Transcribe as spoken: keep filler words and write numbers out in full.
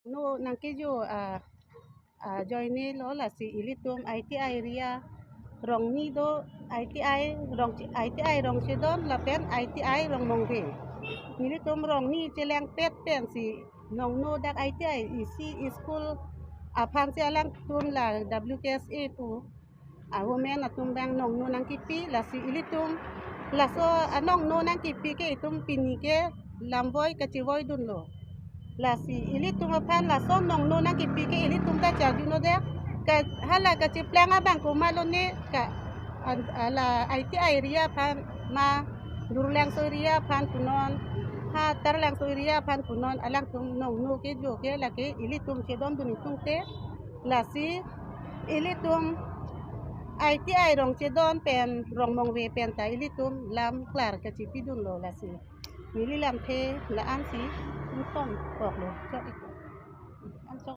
No nangkejo a ajoine lo, lasi ilitum I T I area Rongni do, I T I Rong, I T I Rongchedon lapen I T I Rongmongve. Nelitum Rongni chelangpet pensi nongno dak I T I isi school aphansi alangtum la W K S A pu a women atum abang nongno nangkipi, lasi ilitum laso anongno nangkipi ke itum pini ke lamvoi kachivoidunlo. Lasi ilitum aphan laso nongno nangkipi ke ilitum ta charjuno dek. Ka hala kachiplang abang komatlo ne, ka an-, ala I T I area aphan ma, Durlangso area aphan punon, ha Tarlangso area aphan punon, alangtum nongno kejo ke lake ilitum chedondun itum te. Lasi ilitum I T I Rongchedon pen Rongmongve pen ta ilitum lam klar kachipidunlo, lasi neli lamthe la-ansi ingtonkoklo. Chot ik.